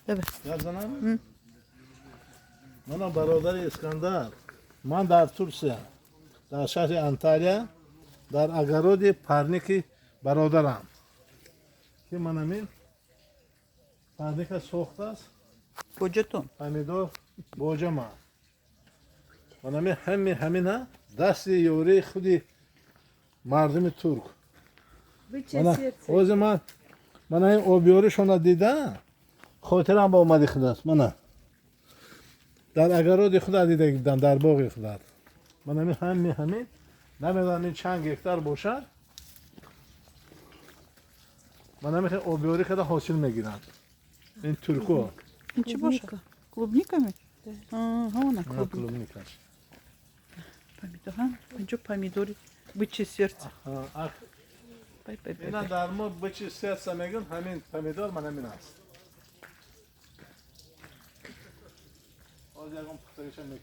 Давай. Гап занам? Мана, бародари Искандар, ман дар Турсия, дар шаҳри Анталия, дар огород и парник и бародарам, ки манамин парник а сохтааст. Боҷатон. Помидор боҷама. Манами ҳами ҳамина дасти ёрии худи мардуми турк. Бычье Мана сердце. Ҳозир ман мана ин обёришона дида, хотирам ба омади худааст. Мана дар огород и худа дида будам, дар боғи худат. Манами ҳами ҳамин, намедонам, ин чанд гектар бошад. Манами хел обёрӣ карда ҳосил мегиранд ин турко. Ин чӣ бошад? Клубниками? Да. Ага, она Мана клубника. Клубника ш. Помидор, а? Инҷо помидори бычье сердце. Бай, бай, бай, Ина бай. Дар мо бычье сердце мегӯн, ҳамин помидор ман ҳамин аст. Ҳозир ягон пухтагиша мекунам.